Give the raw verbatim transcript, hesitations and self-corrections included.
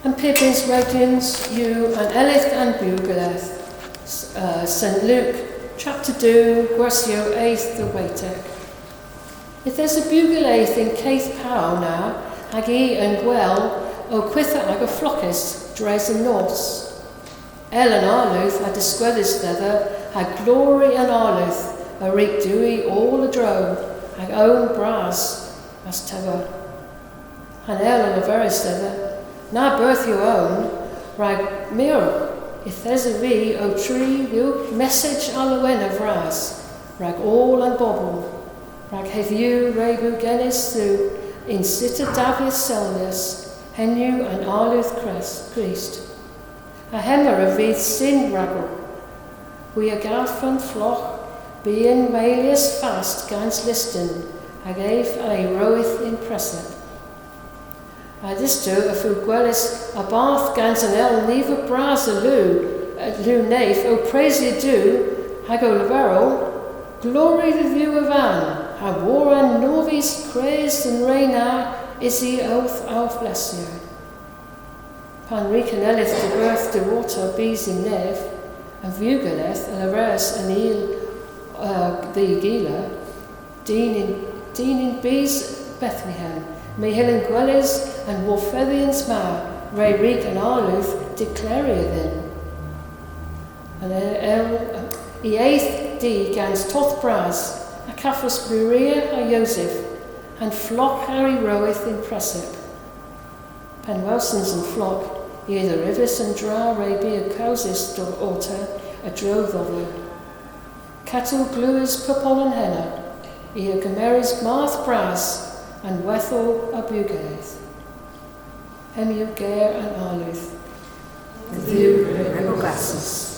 An pybyns rag dons yw an elyth an bugeledh, uh, Sen Luk, chapter dew, gwersyow eth dhe weytek. Yth esa bugeledh y'n keth pow na, hag i yn gwel ow kwitha aga flokes dres an nos. El an Arludh a diskwedhas dhedha, ha glori an Arludh a wrug diwwi oll a-dro, hag own bras a's tewa. Ha'n el a leveris dhedha, na berth yw own, rag my yth esa vy ow tri dhywgh messach a lowena vras rag oll an bobel, rag hedhyw re beu genys dhywgh yn sita Davydh selwyas, henn yw an Arludh Krist. Ha hemma a vydh sin ragowgh. Hwi a gav an flogh byghan melyes fast gans listen, hag ev a'y roweth yn presep. Ha dhy'th a feu gwelys a-barth gans an el niver bras a lu, a lu nev, ow presya Duw, hag ow leverel, Glori dhe Dhuw a-vann, ha war an norvys kres dhe'n re na, usi owth ow blessya. Pan wrug an elyth diberth diwotta bys yn nev, an vugeledh a leveris an eyl, uh, dh'y gila, Dyn yn, dyn yn bys Bethlehem, my hyllyn gweles an hwarfedhyans ma, re wrug an Arludh deklerya dhyn. An el, i eth di gans toth bras, ha kavos Maria ha Josef, ha'n flogh a'y roweth yn presep. Pan welsons an flogh, i a dherivas an dra re beu kewsys orta a-dro dhodho. Katel glewes pub oll an henna, i a gemeras marth bras an hwedhel a bugeledh. Hemm yw ger an Arludh. Dhe Dhuw re bo grassys.